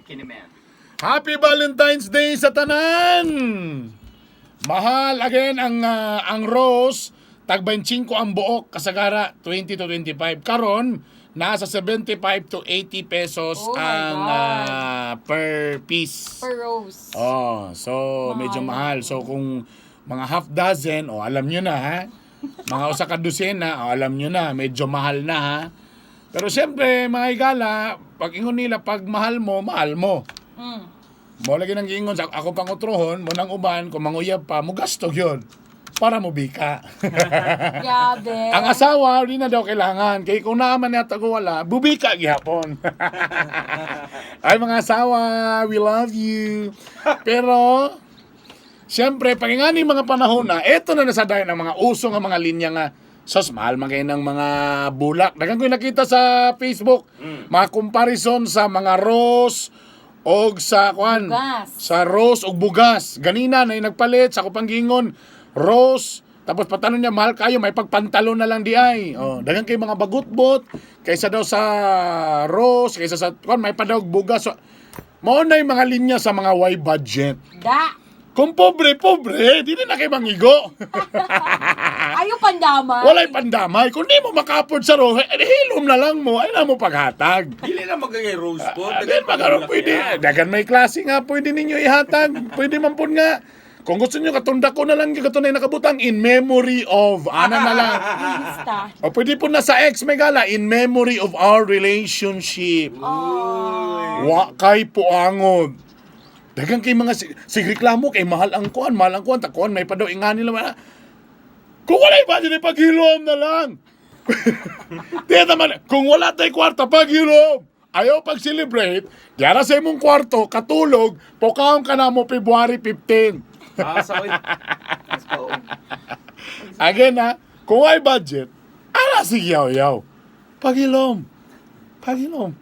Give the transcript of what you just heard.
Bikini Man. Happy Valentine's Day sa tanan! Mahal again ang rose, tag 25 ang buok, kasagara 20 to 25. Karon nasa 75 to 80 pesos Oh my ang God. Per piece. Per rose. Oh, so medyo mahal. So kung mga half dozen, oh, alam nyo na ha. Mga usa ka dosena, oh, alam nyo na, medyo mahal na ha. Pero siyempre, mga higala, pag ingon nila, pag mahal mo, mahal mo. Mo lagi nang giingon sa ako pang utrohon, mo nang uban, kung manguyab pa, mo gasto yun. Para mo bika. Grabe. Ang asawa, di na daw kailangan. Kay kung naaman niya tago wala, bubika gihapon. Ay, mga asawa, we love you. Pero, siyempre, pag nga ni mga panahon na, eto na nasa dayon ang mga uso nga mga linya nga, sos, mahal man kayo ng mga bulak. Dagan ko yung nakita sa Facebook, mga comparison sa mga rose, og sa kuan Bugas. sa rose og bugas. Ganina na yung nagpalit sa ako panggingon, rose, tapos patanong niya, mahal kayo, may pagpantalon na lang di ay. Oh, dagan kay mga bagutbot kaysa daw sa rose, kaysa sa kuan may padawg bugas. So, mao na yung mga linya sa mga why budget. Da. Kung pobre, pobre, di na kay mangigo. Ayaw pandamay. Walay pandamay. Kung di mo maka-afford sa rose, eh, hilom na lang mo, ay na mo paghatag. Dili na magiging rose po. Ah, then, magkaroon pwede. Dagan may klase nga, pwede ninyo ihatag. Pwede man po nga. Kung gusto niyo katunda ko na lang, katunay nakabutang, in memory of. Ana na lang. Lista. O pwede po na sa ex may gala, in memory of our relationship. Oh. Wa kay puangod. Dagan kay mga sig reklamo kay mahal ang kuan, takuan may pa daw ingani lang. Kung wala budget, paghilom na lang. Di naman, kung wala tay kwarta, paghilom. Ayaw pag-celebrate, diara sa imong kwarto, katulog, pokaon ka na mo February 15. Ah, sorry. Let's go. Again ha, kung ay budget, ara si yaw yaw. Paghilom. Paghilom.